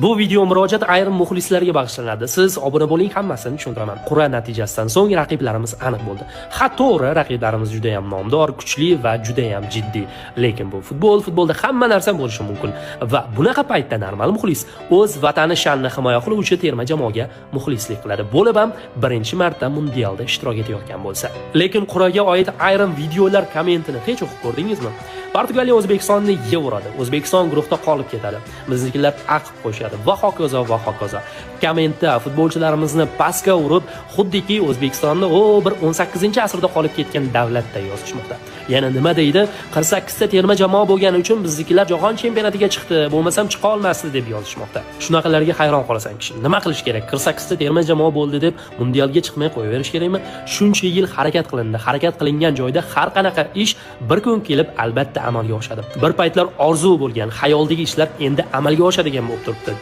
Bu video murojaat ayrim muxlislarga bag'ishlanadi. Siz obuna bo'ling, hammasini tushuntiraman. Qur'a natijasidan so'ng raqiblarimiz aniq bo'ldi. Ha, to'g'ri, raqiblarimiz juda ham nomdor, kuchli va juda ham jiddiy. Lekin bu futbol, futbolda hamma narsa bo'lishi mumkin va bunaqa paytda normal muxlis o'z vatani sha'nini himoya qiluvchi terma jamoaga muxlislik qiladi. Bo'lib ham birinchi marta mundialda ishtirok etayotgan bo'lsa. Lekin qur'aga oid ayrim videolar kommentini hech o'qib ko'rdingizmi? Portugaliya O'zbekistonni yevoradi. O'zbekiston guruhda qolib ketadi. Biznikilar aqib qo'yishadi va hokazo va hokazo. Kommentda futbolchilarimizni pastga urib, xuddiki O'zbekistonni o bir 18-asrda qolib ketgan davlatda yozishmoqda. Yana nima deydi? 48 ta terma jamoa bo'lgani uchun biznikilar jahon chempionatiga chiqdi, bo'lmasam chiqa olmasdi deb yozishmoqda. Shunaqalarga hayron qolasan kishi. Nima qilish kerak? 48 ta terma jamoa bo'ldi deb mundialga chiqmay qo'yaverish kerakmi? Shuncha yil harakat qilindi. Harakat qilingan joyda har qanaqa ish bir kun kelib albatta amalga oshadi. Bir paytlar orzu bo'lgan xayoldagi ishlar endi amalga oshadigan bo'lib turibdi.